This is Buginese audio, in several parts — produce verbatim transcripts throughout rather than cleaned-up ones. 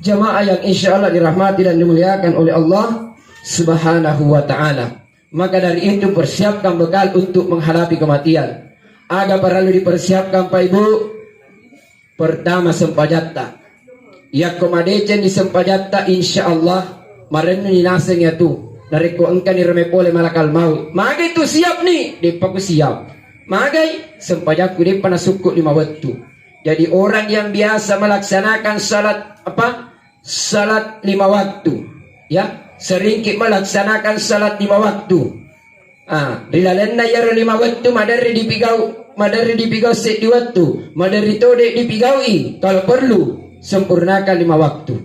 Jamaah yang insya Allah dirahmati dan dimuliakan oleh Allah Subhanahu wa Ta'ala. Maka dari itu, persiapkan bekal untuk menghadapi kematian. Aga parellu dipersiapkan, Pak Ibu? Pertama, sempajatta. Yakko madeceng ni sempajatta, insya Allah marennu ni naseng yatu. Narekko engka ni reme pole malakal maut, magai tu siap ni? Deppa ku siap. Magai? Sempajakku deppa nasukku lima wettu. Jadi, orang yang biasa melaksanakan salat apa? Salat lima waktu, ya, seringki melaksanakan salat lima waktu. Ah, ri lalenna iyaro lima wettu maderri dipigau, maderri dipigau seddi wettu, maderri tode dipigaui. Kalau perlu, sempurnakan lima waktu.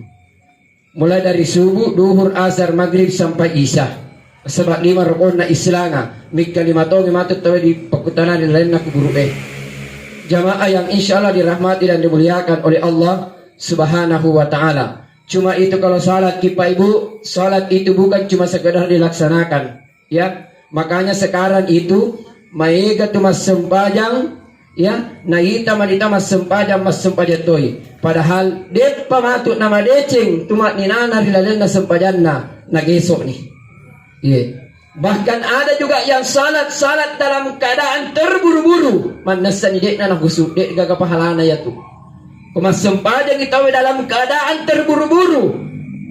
Mulai dari subuh, duhur, asar, maghrib sampai isya. Sebab lima rukonna Islanga, mikka lima tongi matu tawwe di pekkutanana ri lalenna kuburu e. Jamaah yang insya Allah dirahmati dan dimuliakan oleh Allah Subhanahu wa Ta'ala. Cuma itu, kalau salat ki, Pak Ibu, salat itu bukan cuma sekedar dilaksanakan. Ya, makanya sekarang itu maega tu massempajang, ya, naita manita massempajang, massempajang toi. Padahal deppa matu namadeceng tuma'ninana ri lalenna sempajanna, nagesok ni. Iya. Bahkan ada juga yang salat-salat dalam keadaan terburu-buru, mannessani de'na nahusu, de' gaga pahalana yatu. Ko massempajangi tauwe dalam keadaan terburu-buru,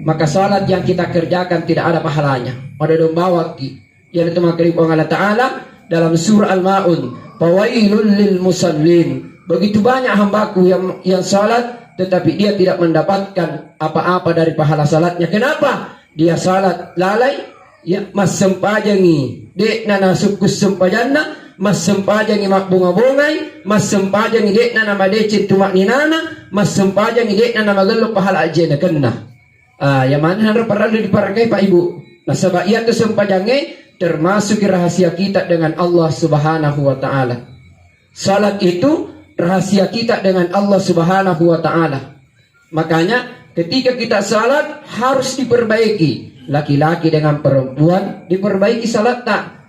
maka salat yang kita kerjakan tidak ada pahalanya. Pada dombawakki. Iyanatu makkeda Puang Allah Ta'ala dalam surah Al-Maun, "Fawailul lil musallin." Begitu banyak hambaku yang, yang salat, tetapi dia tidak mendapatkan apa-apa dari pahala salatnya. Kenapa? Dia salat lalai, ya, massempajangi de'na nasukku sempajanna, massempajangi mabbonga-bongai, massempajangi de'na namadeceng tuma'ninana, massempajangi de'na namagello pahala ajjenekenna. Ah, yang mana harus parellu diparegai, Pak Ibu? Nasaba iyatu sempajangnge termasuk rahasia kita dengan Allah Subhanahu wa Ta'ala. Salat itu rahasia kita dengan Allah Subhanahu wa Ta'ala. Makanya, ketika kita salat harus diperbaiki. Laki-laki dengan perempuan diperbaiki salat tak.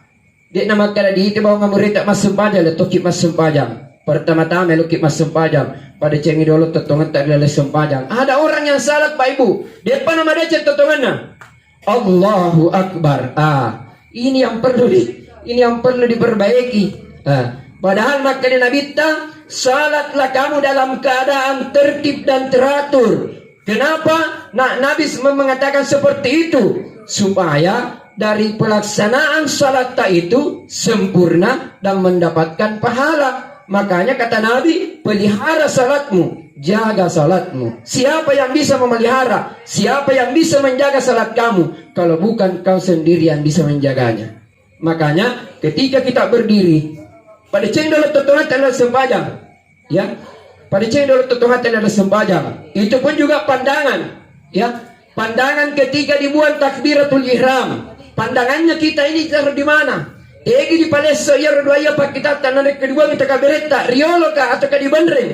De'na makkeda diite bawang amurita massempajang, letokki massempajang. Pertama-tama lokki massempajang, padecengi dolo tottongetta ri laleng sempajang. Ada orang yang salat, Pak Ibu, deppa namadeceng tottongenna. Allahu Akbar. Ah, ini yang perlu di, ini yang perlu diperbaiki. Ah, padahal makkeda Nabitta, salatlah kamu dalam keadaan tertib dan teratur. Kenapa Na-, Nabi s-, mengatakan seperti itu? Supaya dari pelaksanaan salatta itu sempurna dan mendapatkan pahala. Makanya kata Nabi, "Pelihara salatmu, jaga salatmu." Siapa yang bisa memelihara? Siapa yang bisa menjaga salat kamu kalau bukan kau sendiri yang bisa menjaganya? Makanya ketika kita berdiri, pada cendol tetangga sempajang. Ya, pada ceddo to Tuhan tidak ada sempajang. Itu pun juga pandangan. Ya, pandangan ketika dibuat takbiratul ihram. Pandangannya kita ini taruh di mana? Egi di palesso iya dua iya pakkitatta, narekko dibuang takabberetta, riolo ka atau ka di Banreng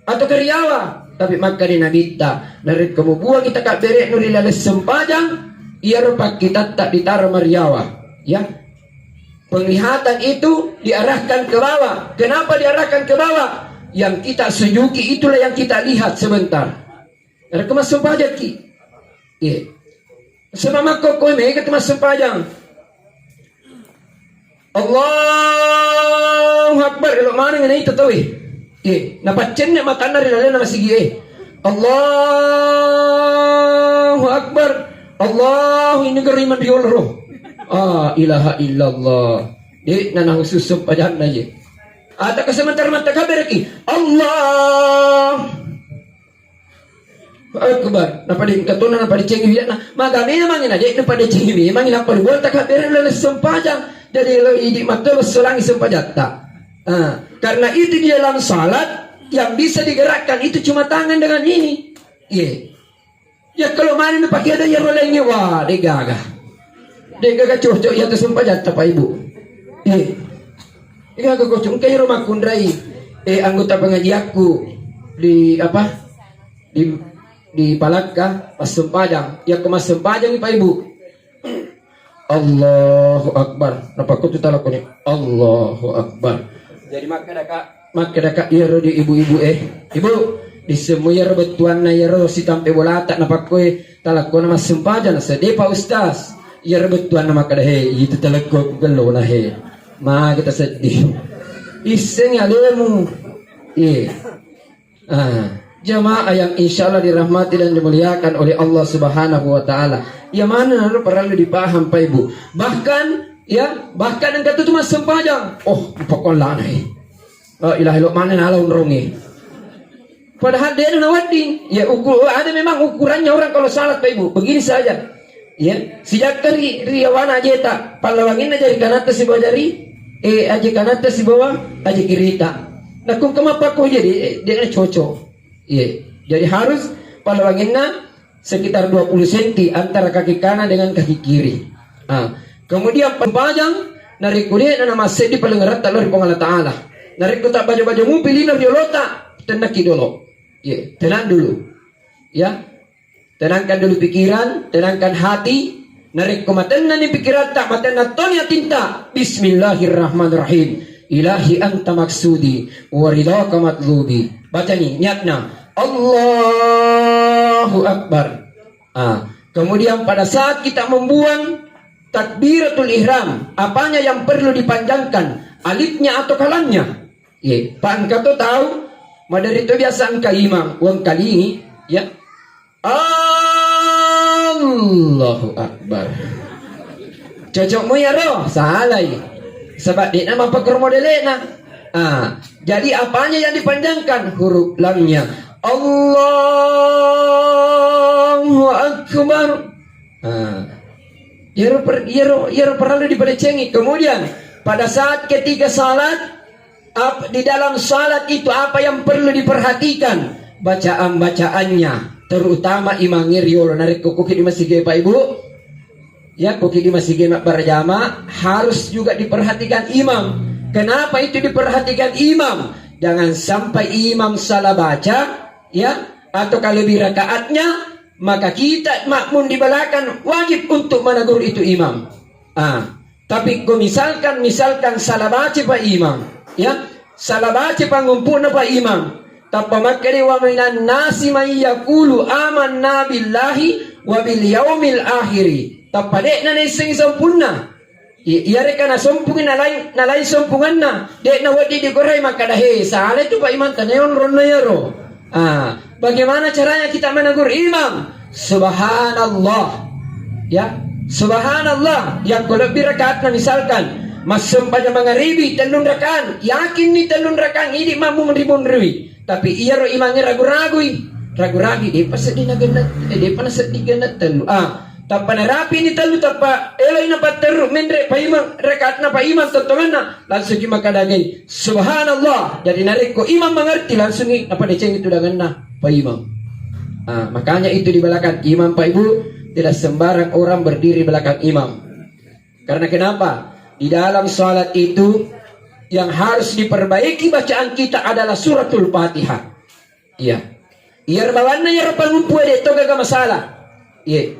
atau ka Riawa. Tapi maka di Nabitta, narekko mubuang takabberenu ri laleng sempajang, iyaro pakkitatta ditaro mariawa. Ya, penglihatan itu diarahkan ke bawah. Kenapa diarahkan ke bawah? Yang kita sujuki itulah yang kita lihat sebentar. Ada kemas sempajang ki. Iya. Sama makko koe mega kemas sempajang. Allahu Akbar. Kalau mana ngena itu tahu eh. Iya. Napaccenne matanna ri lalena masigi eh. Allahu Akbar. Allahu ini geriman riolo. Ah, ilaha illallah. De'na nahusu sempajanna je. Atau ke sementara mata kabar ki. Allah Akbar. Napa di katona napa dicengi wi'na. Maga memang na de'na pada cengi memang napa dibuat takabere laleng sempajang. Jadi lo idi matolo selangi sempajatta. Ah, karena itu di dalam salat yang bisa digerakkan itu cuma tangan dengan ini. Iya. Ya kalau mana nu pakai ada ya rolengi wah de gaga. De gaga cocok ya tu sempajatta Pak Ibu. Eh. De gaga cocok engka iro makkunrai eh anggota pengajianku di apa? Di di Palakka pas sempajang. Ya ke mas sempajang Pak Ibu. Allahu Akbar. Napa kutu talakoni? Allahu Akbar. Jadi makkeda ka, makkeda ka iyaro di ibu-ibu eh. Ibu, Disseng mo iyaro bettuanna iyaro sitampe bolata napakkoe talakkona massempajang, nasedde Pak Ustaz. Iyaro bettuanna makkeda, "He, itu talakko ku gellona he. Magi taseddi." Isseng alemu. Iya. Ah, jamaah yang insya Allah dirahmati dan dimuliakan oleh Allah Subhanahu wa Ta'ala. Yang mana lalu perlu dipaham, Pak Ibu? Bahkan, ya, bahkan engka tu massempajang. Oh, pokoknya La ilaha illallah, mana nala unrongi. Padahal dia nawedding. Ya, ukur, ada memang ukurannya orang kalau salat, Pak Ibu. Begini saja. Ya, sijakka ri, ri yawana ajeta, pallawanginna jari kanatta sibawa jari, eh, aje kanatta sibawa aje kirita. Nakung kemapa ko jadi, eh, dia cocok. Iya. Jadi harus pallawanginna sekitar dua puluh senti antara kaki kanan dengan kaki kiri. Ah. Kemudian pajang, narekko de'na namasseddi palengeratta lao ri Puang Allah Ta'ala. Narekko tak baja-baja mupi lino riolota, tennaki dolo. Iya, tenang dulu. Ya. Tenangkan dulu pikiran, tenangkan hati. Narekko matennani pikiratta, matenna toni atinta. Bismillahirrahmanirrahim. Ilahi anta maksudi, wa ridhaka matlubi. Bacani niatna. Allahu Akbar. Ah, kemudian pada saat kita membuang takbiratul ihram, apanya yang perlu dipanjangkan? Alifnya atau kalamnya? Ye, pangka to tau, madari to biasa engka imam, wengkalingi, ya. Allahu Akbar. Cocok mu ya roh, salai. Sebab dia nama pakar modelena. Ah, jadi apanya yang dipanjangkan? Huruf lamnya. Allahu Akbar. Ah. Iyaro per-, iyaro, iyaro perlu dipadecengi. Kemudian, pada saat ketika salat, ap-, di dalam salat itu apa yang perlu diperhatikan? Bacaan-bacaannya, terutama imangnge riolo. Narekko kuki di masjid, Pak Ibu, ya, kuki di masjid berjamaah, harus juga diperhatikan imam. Kenapa itu diperhatikan imam? Jangan sampai imam salah baca, ya, atau kalebi rakaatnya, maka kita makmum di belakang wajib untuk menegur itu imam. Ah, tapi ko misalkan, misalkan salah baca Pak Imam, ya, salah baca pangumpu'na Pak Imam, tappa makkeda, "Wa minan nasi may yaqulu amanna billahi wa bil yaumil akhiri." Tappa de'na naissengi sompunna. I-, iyareka nasompungi nalai, nalai sompunganna, de'na wedding dikorai makkeda, "He, salah itu Pak Imam, tane onronna iyaro." Ah, bagaimana caranya kita menegur imam? Subhanallah. Ya, subhanallah. Yakko lebbi rakaatna, misalkan, massempajang mangaribi tellung rakaan, yakinni tellung rakaan idi mammu menribun riwi. Tapi iyaro imangnge ragu-ragui. Ragu-ragui, de'pa seddi nagenna, eh, de'pa naseddi genna tellu. Ah, tappa narapini tellu, tappa eloi napatterru menre paimeng, rakaatna paimeng tottongenna, langsungki makkedagai, "Subhanallah." Jadi narekko imam mengerti, langsungi napadecengi tudangenna paimeng. Ah, makanya itu di belakang imam, Pak Ibu, tidak sembarang orang berdiri belakang imam. Karena kenapa? Di dalam salat itu yang harus diperbaiki bacaan kita adalah suratul Fatihah. Iya. Iyaro bawanna iyaro pangumpu de' to gaga masalah. Iya.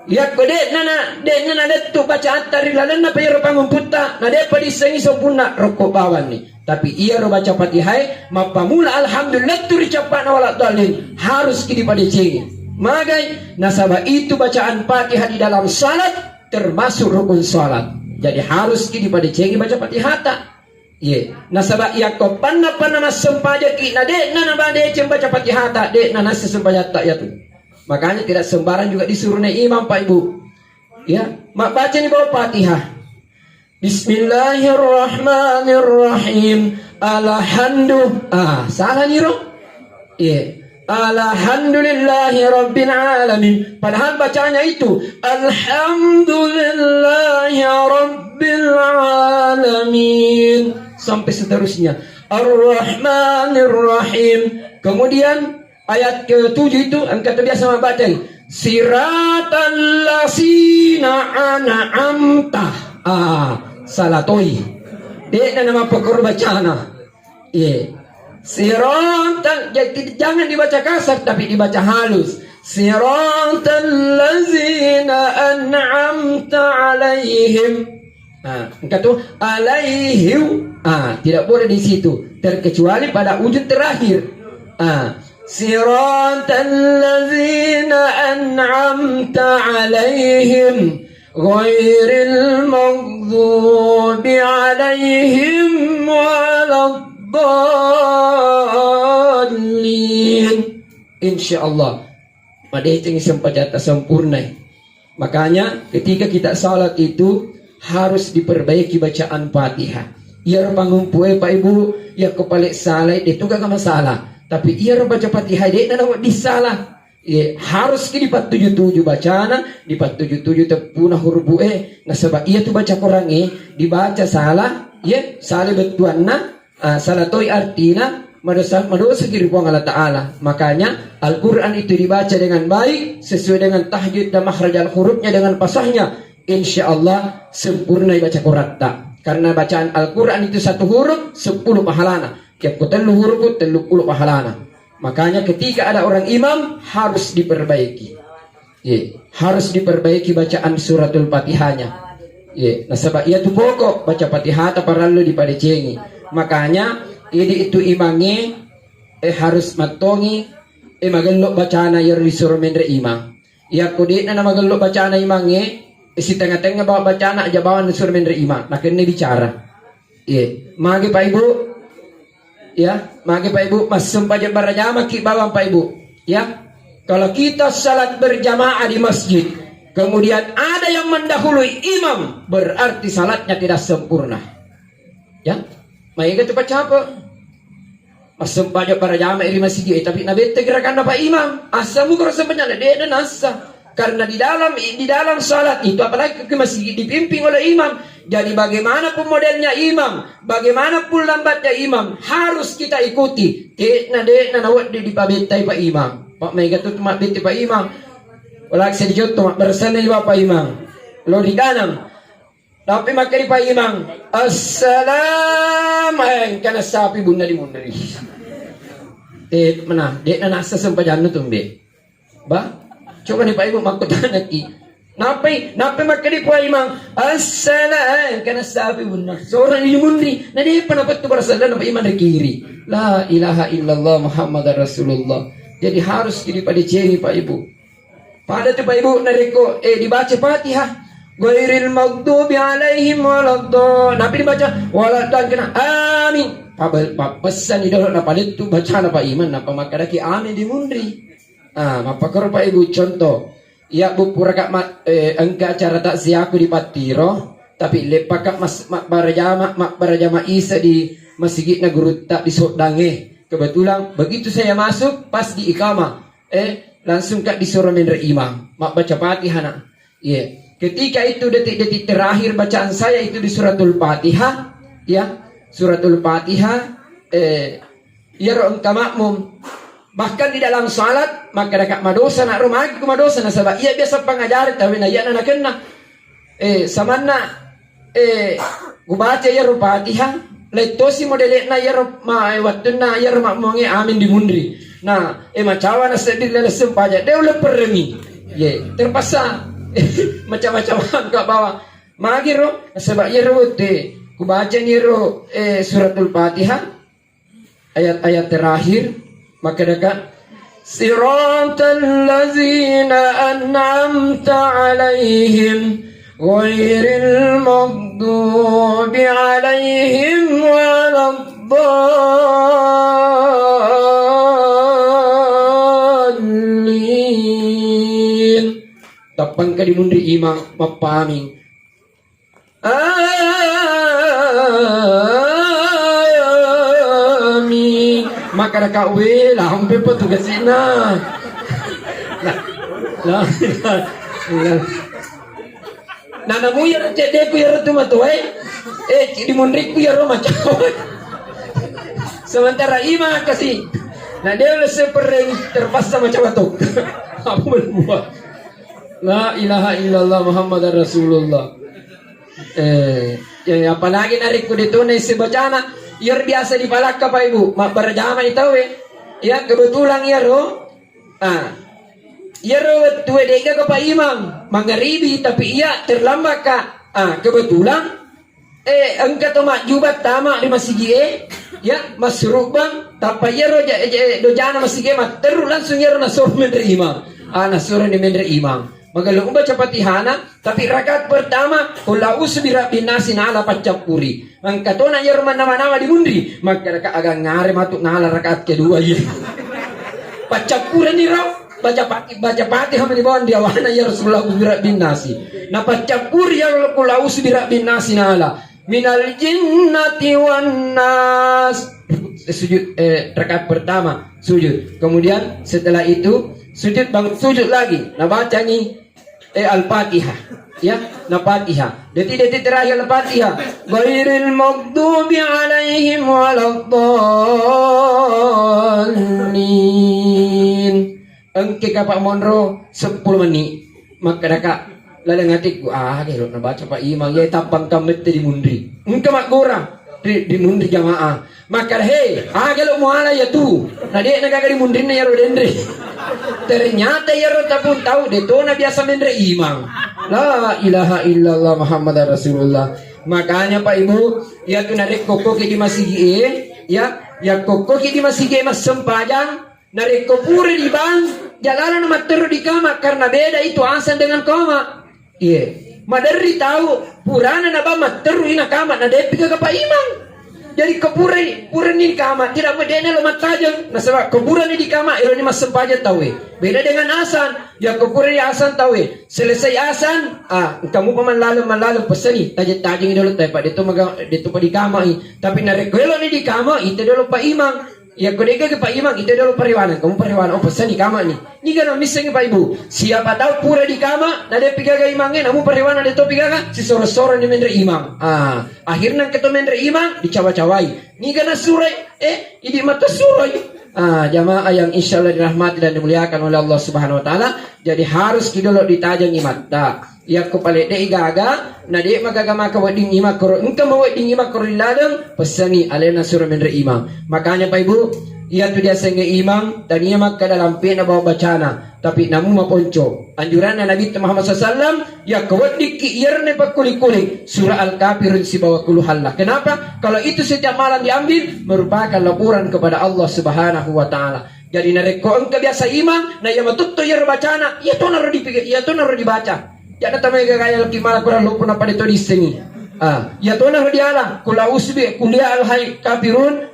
Yakko de'na na, de'na nalettu bacaatta ri lalenna pa iyaro pangumputta, na de'pa dissengi sompunna rokko bawanni. Tapi iyaro baca Fatihah, mappamula alhamdulillah tu ri cappa'na wala dhalin, harus ki dipadecengi. Magai, nasaba itu bacaan Fatihah di dalam salat termasuk rukun salat. Jadi harus ki dipadecengi baca Fatihata. Iye, nasaba yakko panna-panna massempajaki na de'na nabadeceng baca Fatihata, de'na nassempajata yatu. Makanya tidak sembarang juga disuruh naik imam, Pak Ibu. Ya, mabbacani bawang Fatihah. Bismillahirrahmanirrahim. Alhamdu-, ah, salah niro. Iya. Alhamdulillahi rabbil alamin. Padahal bacanya itu, "Alhamdulillahi rabbil alamin." Sampai seterusnya. Ar-Rahmanir Rahim. Kemudian ayat ketujuh itu, engka tu biasa mabaca, "Siratal lazina an'amta." Ah, salah toi. De'na nama pokor bacana. Iya. Siratal, jadi jangan dibaca kasar, tapi dibaca halus. Siratal lazina an'amta alaihim. Ah, engka tu alaihim. Ah, tidak boleh di situ. Terkecuali pada ujung terakhir. Ah, صراط الذين أنعمت عليهم غير المغضوب عليهم ولا الضالين. Insya Allah, madeceng sempajatta sempurnai. Makanya, ketika kita salat itu harus diperbaiki bacaan Fatihah. Iyaro pangumpu'e, Pak Ibu, yakko pale salai, de tu gaga masalah. Tapi iyaro baca Fatihah, de na nawedding salah. Ye, harus ki dipattuju-tuju bacana, dipattuju-tuju teppuna hurupu'e. Nasaba iya tu baca Qurangnge dibaca salah, ye, salai bettuanna, ah, salah toi artina, madosa, madosa ki ri Puang Allah Ta'ala. Makanya, Al-Quran itu dibaca dengan baik, sesuai dengan tahajud dan makhrajal hurufnya dengan pasahnya. Insya Allah, sempurna baca Quratta. Karena bacaan Al-Quran itu satu huruf, sepuluh pahalana. Yakko tellu huruf, tellu puluh pahalana. Makanya ketika ada orang imam, harus diperbaiki. Ye, harus diperbaiki bacaan suratul Fatihahnya. Ye, nasaba iya tu pokok, baca Fatihah ta parallu dipadecengi. Makanya, idi itu imangnge, eh, harus mattongi, eh, magello bacana iyaro disuro menre imang. Yakko de'na namagello bacana imangnge, eh, sitengnga-tengnga bawa bacana aja bawang disuro menre imang. Nakenna bicara. Ye, magi Pak Ibu? Ya, magi Pak Ibu, massempajang barajama ki bawang Pak Ibu. Ya, kalau kita salat berjamaah di masjid, kemudian ada yang mendahului imam, berarti salatnya tidak sempurna. Ya, maega tu pacape. Massempajang barajama ri masjid, eh, tapi nabette gerakanna Pak Imam. Assa muka sempajang, de' nassa. Karena di dalam, di dalam salat itu, apalagi ke masjid, dipimpin oleh imam. Jadi bagaimanapun modelnya imam, bagaimanapun lambatnya imam, harus kita ikuti. De'na, de'na nawedding dipabettai Pak Imam. Pak, maega tu mabbette Pak Imam. Walak sedikit tu, Pak, bersenai Bapak Imam. Lo di kanan. Tapi makkeda Pak Imam, "Assalam," eh, engkana sapi bunna di munri. Eh, mana? De'na nassa sempajanna tu, Mbe. Ba, coba ni Pak Ibu makkutanaki. Napai, napai makkeda Pak Imam, "Assalam," eh, engkana sapi bunna. Seorang di munri. Na de'pa napettu barasadana Pak Imam ri kiri. La ilaha illallah Muhammadar Rasulullah. Jadi harus dipadecengi Pak Ibu. Pada tu Pak Ibu narekko, eh, dibaca Fatihah, ghairil maghdubi alaihim waladdallin. Napi dibaca waladdallin kena amin. Pabal-, pappessani dolo napalettu bacana Pak Imam, napa makkedaki amin di munri. Ah, mappakoro Pak Ibu contoh. Iya bu puraka ma-, eh, engka acara takziahku di Pattiro, tapi leppaka mas-, mabbarajama, mabbarajama isa di masigi'na gurutta di Soddangnge. Kebetulan begitu saya masuk, pas di iqamah. Eh, langsung ka disuro menre imam mabbaca Fatihah na. Iya. Ketika itu detik-detik terakhir bacaan saya itu di suratul Fatihah, ya, suratul Fatihah, eh, iyaro engka makmum. Bahkan di dalam salat, maka dekat madosa nak rumah aku madosa nasaba iya biasa pengajari tapi na iya na nakenna. Eh, samanna, eh, kubaca iyaro Fatihah, lettosi modele'na iyaro ma-, eh, wettunna iyaro makmumangnge amin di munri. Nah, eh, macawa na seddi lalesseng paja, de ulle perrengi. Ye, terpaksa macam-macam ka bawa. Magiro, nasaba iyaro wette, kubacani iyaro, eh, suratul Fatihah, ayat-ayat terakhir, makkedaka, "Siratal ladzina an'amta 'alaihim, ghairil maghdubi 'alaihim waladdallin." Tappangka di munri imang mappaming. Amin. Makkadaka we, lampe petugasina. La, la, la. Nanamu iyaro ceddeku iyaro tu matoe. Eh, di munriku iyaro macau. Sementara ima kasi. Na dia sepereng terpaksa macam tu. Apa berbuat? La ilaha illallah Muhammadar Rasulullah. Eh, ya, apalagi narekko detona isi bacana, iyaro biasa dipalakka Pak Ibu, mabbarajama i tauwe. Ya, kebetulan iyaro, ah, iyaro wettue de'gaga Pak Imam, mangaribi tapi iya terlambat ka. Ah, kebetulan, eh, engka to majjubang tama di masigi e, ya, massurubbang, Tappa iyaro ja-, ja-, dojana masigi matteru langsung iyaro nasoro menre imang. Ah, nasoro ni menre imang. Magello ubaca Fatihana, tapi rakaat pertama, qul a'udzu birabbin nasi nala paccappuri. Engka tona iyaro mannama-nama di munri, makkadaka agangngare matu nala rakaat kedua iya. Paccappureni ro, baca Fati-, baca Fatihah mani bawang diawana iyaro qul a'udzu birabbin nasi. Na paccappuri iyaro qul a'udzu birabbin nasi nala. Minal jinnati wan nas. Eh, sujud, eh, rakaat pertama, sujud. Kemudian setelah itu, sujud, bangun sujud lagi. Nah, baca nih, eh, Al-Fatihah. Ya, nah, Fatihah. Detik-detik terakhir Al-Fatihah. Ghairil maghdubi alaihim waladdallin. Engke kapa monro seppulo menit. Makkadaka laleng atikku, ah, gelo nabaca Pak Imang, ya tappang kammette di munri. Engka maggora di, di munri jamaah. Makkada, "He, ah, gelo muala ya tu." Na de na gaga di munrinna yaro denre. Ternyata yaro tapun tahu de to na biasa menre imang. La ilaha illallah Muhammadar Rasulullah. Makanya Pak Ibu, ya tu narekko koki di masigi, ya, ya koki di masigi massempajang, narekko pura di bang, jalalana matteru di kama karena beda itu asan dengan koma. Iya. Maderri tau purana na bang matteru ina kama na depi gaga Pak Imang. Jadi ko pura, pura ni kama tidak medena lo mattajeng. Nasaba ko pura ni di kama elo ni massempajang tau e. Beda dengan asan. Ya ko pura ni asan tau e. Selesai asan, ah, kamu paman laleng malaleng peseni tajeng-tajeng dolo tai Pak deto maga deto pa di kama i. Tapi narekko elo ni di kama ite dolo Pak Imang. Iya, ko degaga Pak Imang, ite dolo parewana, kamu parewana, oh, pessani kama ni. Niga na misseng Pak Ibu. Siapa tahu pura di kama, na depi gaga imangnge, namu parewana de topi gaga, sisoro-soro ni menre imang. Ah, akhirnya keto menre imang, dicawa-cawai. Niga na surai, eh, idi mata surai. Ah, jamaah yang insya Allah dirahmati dan dimuliakan oleh Allah Subhanahu wa Ta'ala, jadi harus ki dolo ditajangi mata. Yakko pale de gaga, na de magaga maka wedding imang koro, engka ma wedding imang koro ri ladeng, pessani alena suro menre imang. Makanya Pak Ibu, iya tu diasengnge imang, tania makkada lampe na bawa bacana, tapi namu maponco. Anjuranna Nabi Muhammad sallallahu alaihi wasallam, yakko weddikki iyarne pakkuli-kuli, surah Al-Kafirun sibawa Qul Huwallah. Kenapa? Kalau itu setiap malam diambil, merupakan laporan kepada Allah Subhanahu wa Ta'ala. Jadi narekko engka biasa imang, na iya matuttu iyaro bacana, iya tonaro dipiga-, iya tonaro dibaca. Jana tamai gagaya laki mala kurang loppo na pada to dissengi. Ah, iya tonaro diala, kula usbi, kuliah al hai kafirun,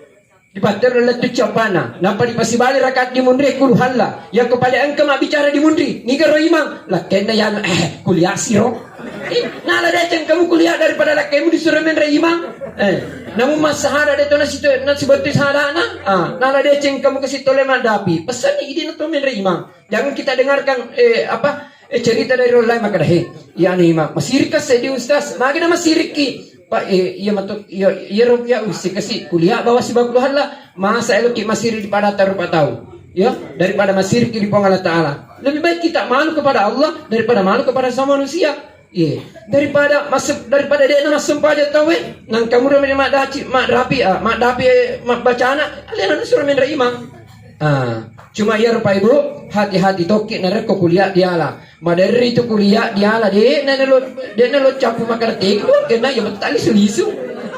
dipattero lettu cappana. Nampa dipasibali rakaat di munri, Qul Huwallah. Yakko pale engka mabbicara di munri, niga ro imang, lakkenna yanu, eh, kuliah siro. Eh, nala deceng kamu kuliah daripada lakkemu disuruh menre imang. Eh, namu massahada de to nasitu, nasibettu sahadana. Ah, nala deceng kamu kasi tole maddapi. Pesanni idina to menre imang. Jangan kita dengarkan, eh, apa, eh, cerita dari orang lain makkada, "He, iya ni imang, masirikka seddi ustaz, magana masirikki." Pak, eh, iya matu, iya, iya ro ya usi kasi kuliah bawa sibawa Qul Huwallah. Masa eloki masiri di pada tarupa tau. Ya, daripada masirikki di Puang Allah Ta'ala. Lebih baik kita malu kepada Allah daripada malu kepada sama manusia. Iya, daripada masuk, daripada dia masuk pajak tahu eh, nang kamu udah madaci, madapi, ah, madapi, eh, bacana, alena suruh menre imang. Ah, cuma iya rupa ibu, hati-hati toki narekko kuliah diala. Maderri tu kuliah diala, de na lo, de na lo capu makarti, kena ya betul lisu-lisu.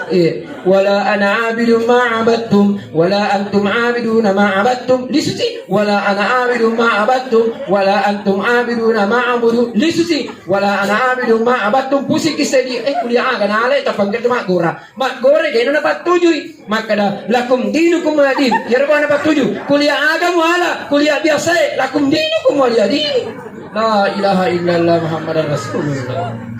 Eh, wala ana abidu ma abattum, wala antum abiduna ma abattum. Lisu sih, wala ana abidu ma abattum, wala antum abiduna ma abudu. Lisu sih, wala ana abidu ma abattum. Pusiki seddi, eh, kuliah aga nale, tapangkat maggora. Maggora, de na pattujui. Makkada, "Lakum dinukum waliya din." Iyaro bana patuju. Kuliah aga muala, kuliah biasa e, "Lakum dinukum waliya din." La ilaha illallah Muhammadar Rasulullah.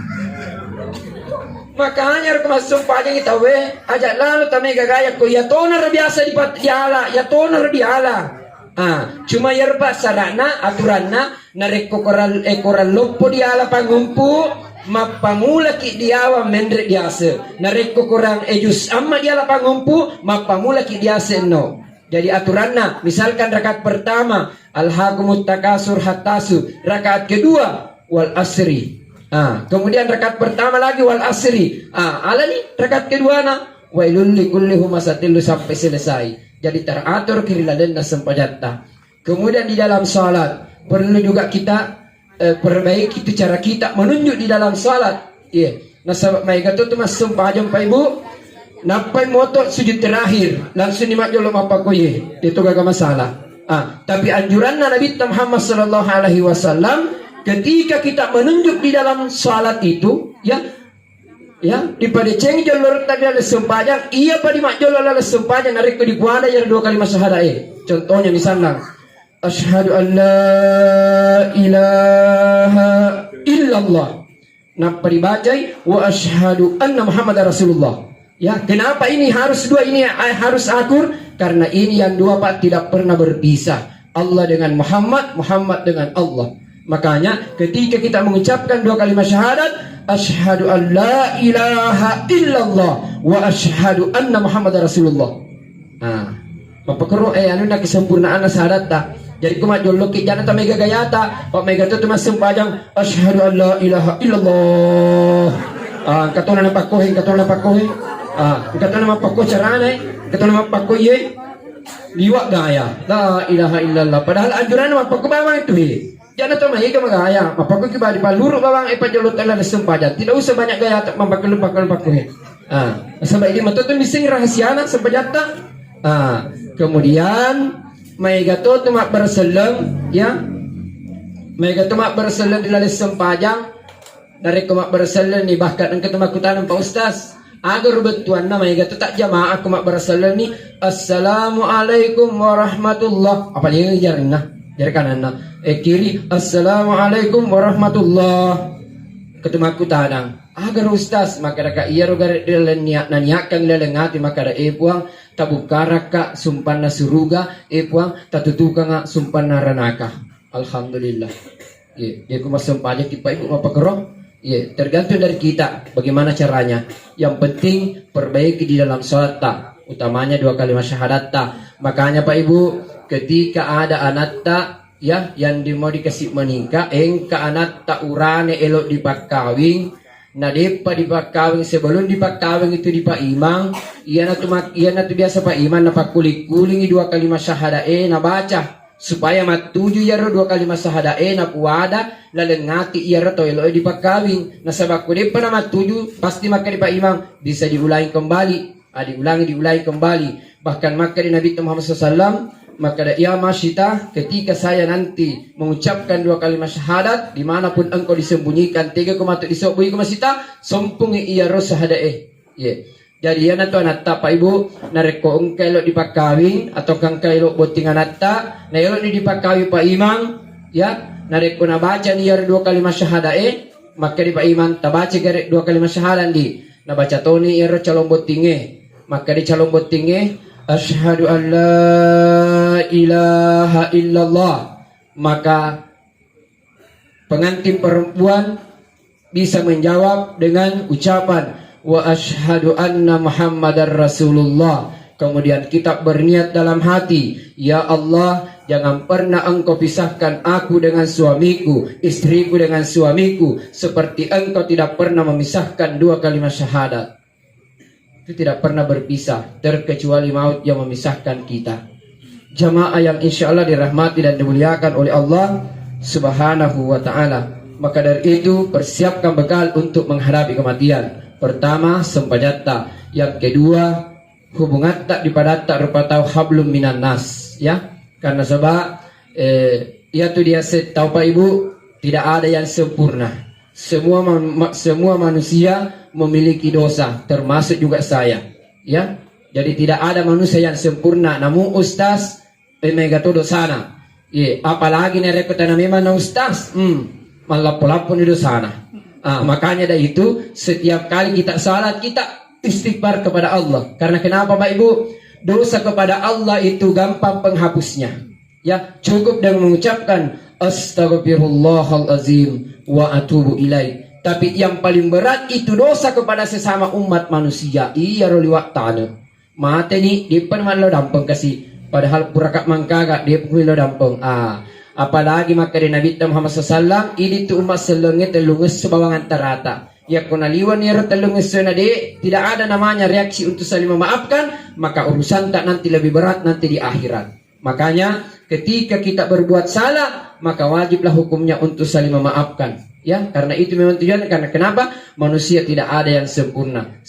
Makanya ro masuk pajangi tawe, aja lalu tame gagaya ko iya tona ro biasa dipat-, diala, iya tona ro diala. Ah, cuma iyaro pa sarana, aturanna, narekko korang, eh, korang loppo diala pangumpu, mappamulaki diawa menre diase. Narekko korang, eh, jus amma diala pangumpu, mappamulaki diase no. Jadi aturanna, misalkan rakaat pertama, alhakumut takasur hattasu, rakaat kedua, wal asri. Ah, kemudian rakaat pertama lagi wal asri. Ah, alani rakaat keduana, wailul likulli humazatil lu sampai selesai. Jadi teratur kiri lalenna sempajatta. Kemudian di dalam salat perlu juga kita, eh, perbaiki itu cara kita menunjuk di dalam salat. Iya. Nasaba maega to tu massempajang Pak Ibu. Nappai moto sujud terakhir, langsung ni majjolo mappakoye, itu gaga masalah. Ah, tapi anjuranna Nabi Muhammad sallallahu alaihi wasallam, ketika kita menunjuk di dalam salat itu, ya, ya, dipadecengi jolo ri dalam sempajang, iya pa di majjolo dalam sempajang, narekko dipuada ya dua kalimat syahadat, eh. Contohnya misalnya, "Asyhadu an la ilaha illallah." Nappa dibacai, "Wa asyhadu anna Muhammadar Rasulullah." Ya, kenapa ini harus dua ini, eh, harus akur? Karena ini yang dua, Pak, tidak pernah berpisah. Allah dengan Muhammad, Muhammad dengan Allah. Makanya ketika kita mengucapkan dua kalimat syahadat, "Asyhadu an la ilaha illallah wa asyhadu anna Muhammadar Rasulullah." Ah, mappakoro, eh, anunna kesempurnaanna syahadatta. Jadi ku majjolloki jana ta mega gayata, pa mega tu massempajang, "Asyhadu an la ilaha illallah." Ah, engka tona napakkohe, engka tona napakkohe. Ah, engka tona mappakko carana, eh. Engka tona mappakko iye. Liwa gaya. La ilaha illallah. Padahal anjuranna mappakko bawang itu, eh. Jana to maega magaya, mappakko ki bali palluru bawang e pajolo tella sempajang. Tidak usah banyak gaya tak mampakkellu pakkellu pakkuhe. Ah, nasaba idi mato tu misseng rahasiana sempajatta. Ah, kemudian maega to tu mabbere selleng, ya. Maega to mabbere selleng di laleng sempajang. Narekko mabbere selleng ni, bahkan engka tu makkutaneng, "Pak Ustaz, aga ro bettuanna maega tu tak jamaah ko mabbere selleng ni, 'Assalamualaikum warahmatullah'?" Apa dia jarinna? Jari kananna. Eh, kiri, "Assalamualaikum warahmatullah." Ketu makkutanang, "Aga ro Ustaz?" Makkadaka, "Iya ro gare ri laleng niat, naniakkang ri laleng ati, makkada, 'Eh Puang, tabukkarakka sumpanna suruga, eh Puang, tatutukanga sumpanna ranaka.'" Alhamdulillah. Iya, iya, ku massempajang ki, Pak Ibu, mappakero? Iya, tergantung dari kita bagaimana caranya. Yang penting perbaiki di dalam shalatta, utamanya dua kalimat syahadatta. Makanya, Pak Ibu, ketika ada anatta, ya, yang di-, mau dikasih menikah, engka anatta urane elo dipakkawing, na deppa dipakkawing, sebelum dipakkawing itu dipaimang, iyanatu mak-, iyanatu biasa paimang, napakkuling-kulingi dua kalimat syahadae, nabaca. Supaya mattuju iyaro dua kalimat syahadae napuada laleng ati iyaro tau eloe dipakkawing. Nasaba ko deppa namattuju, pasti makkeda Pak Imam, bisa diulangi kembali. Ah, diulangi, diulangi kembali. Bahkan makkeda Nabi Muhammad sallallahu alaihi wasallam, makkeda, "Ya Masyita, ketika saya nanti mengucapkan dua kalimat syahadat, dimanapun engkau disembunyikan, tega ko matu disobbui ko Masyita, sompungi iyaro syahadae." Ye. Jadi, iyanatu anatta, Pak Ibu, narekko engka elo dipakkawing atau engka elo botting anatta, na elo ni dipakkawing Pak Imam, ya, narekko nabacani iyaro dua kalimat syahadae, makkeda Pak Imam, "Tabaca gare dua kalimat syahadat di." Nabaca toni iyaro calon bottingnge. Makkeda calon bottingnge, "Asyhadu an la ilaha illallah." Maka pengantin perempuan bisa menjawab dengan ucapan, "Wa asyhadu anna Muhammadar Rasulullah." Kemudian kita berniat dalam hati, "Ya Allah, jangan pernah Engkau pisahkan aku dengan suamiku, istriku dengan suamiku, seperti Engkau tidak pernah memisahkan dua kalimat syahadat." Itu tidak pernah berpisah, terkecuali maut yang memisahkan kita. Jamaah yang insya Allah dirahmati dan dimuliakan oleh Allah Subhanahu wa Ta'ala. Maka dari itu, persiapkan bekal untuk menghadapi kematian. Pertama, sempajatta. Yang kedua, hubungatta dipadatta rupa tau hablum minan nas. Ya, karena sebab, eh, iyatu diase tau, Pak Ibu, tidak ada yang sempurna. Semua ma-, ma-, semua manusia memiliki dosa, termasuk juga saya. Ya, jadi tidak ada manusia yang sempurna. Namu Ustaz, eh, mega to dosana. Ye, apalagi narekko tana memang na Ustaz, hmm, mallappo-lappo ni dosana. Ah, makanya dari itu, setiap kali kita salat, kita istighfar kepada Allah. Karena kenapa, Pak Ibu? Dosa kepada Allah itu gampang penghapusnya. Ya, cukup dengan mengucapkan, "Astaghfirullahalazim wa atubu ilaih." Tapi yang paling berat itu dosa kepada sesama umat manusia. Iyaro liwa tane. Mateni, deppa mallo dampeng kasi. Padahal puraka mangkaga, deppa lo dampeng. Ah, apalagi makkeda Nabi Muhammad sallallahu alaihi wasallam, idi tu umat sellengnge tellungesso bawang antarata. Yakko naliwani ero tellungesso na de, tidak ada namanya reaksi untuk saling memaafkan, maka urusanta nanti lebih berat nanti di akhirat. Makanya, ketika kita berbuat salah, maka wajiblah hukumnya untuk saling memaafkan. Ya, karena itu memang tujuan, karena kenapa? Manusia tidak ada yang sempurna.